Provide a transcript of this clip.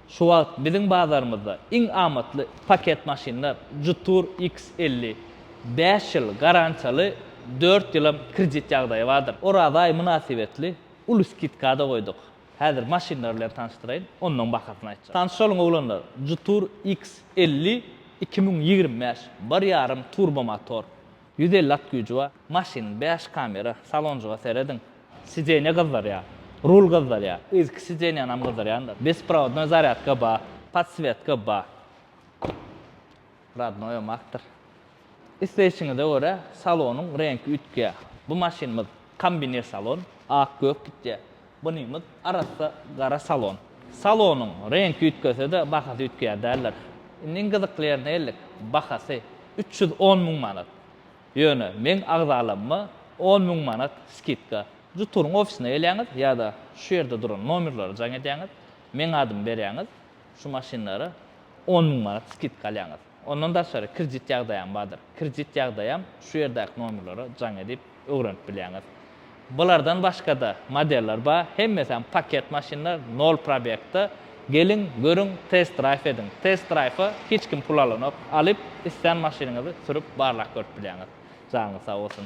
Şu wagt biziň bazarymyzda iň amatly paket maşynlar Jetour X 50. 5 ýyl garantiýaly, 4 ýylam kredit ýagdaýy bardyr. Oraza aýy mynasybetli uly skidka-da goýduk. Häzir maşynlar bilen tanyşdyraýyn, onnoň bahasyny aýtjak. Tanyş boluň oglanlar, Jetour X 50 2025, bir ýarym turbo motor. 150 at güýji bar. Maşyn 5 kamera, salonjyga serediň. Sidenýe gyzdyrýar. Rul gyzdyrýar. Yzky sidenýanam gyzdyrýandyr. Besprawodnoý zarýadka bar. Podswetka bar. Radnoý omakdyr. Isleýşiňize görä salonyň reňki üýtgeýär. Bu maşynymyz kombinir salon, ak-gök gitýär. Bunymyz arassa gara salon. Salonyň reňki üýtgese-de bahasy üýtgeýär däldir. Indi iň gyzykly ýerine geldik. Bahasy 310 müň manat. Ýöne meň agzalamma 10 müň manat skidka. Juturyň ofisine gelýäňiz ýa-da şu ýerde duran nomerlere jaň edýäňiz. Meň adymy berýäňiz. Şu maşynlara 10 müň manat skidka alýaňyz. Ondan daşary kredit ýagdaýam bardyr. Kredit ýagdaýam şu ýerdäki nomerlere jaň edip öwrenip bilýäňiz. Bulardan başga-da modeller bar. Hemmesem paket maşynlar, nol probegda. Geliň, görüň, test drive ediň. Test drive-a hiç kim pul alanok. Alyp, islän maşynyňyzy sürüp, barlap görüp bilýäňiz. Janyňyz sag bolsun.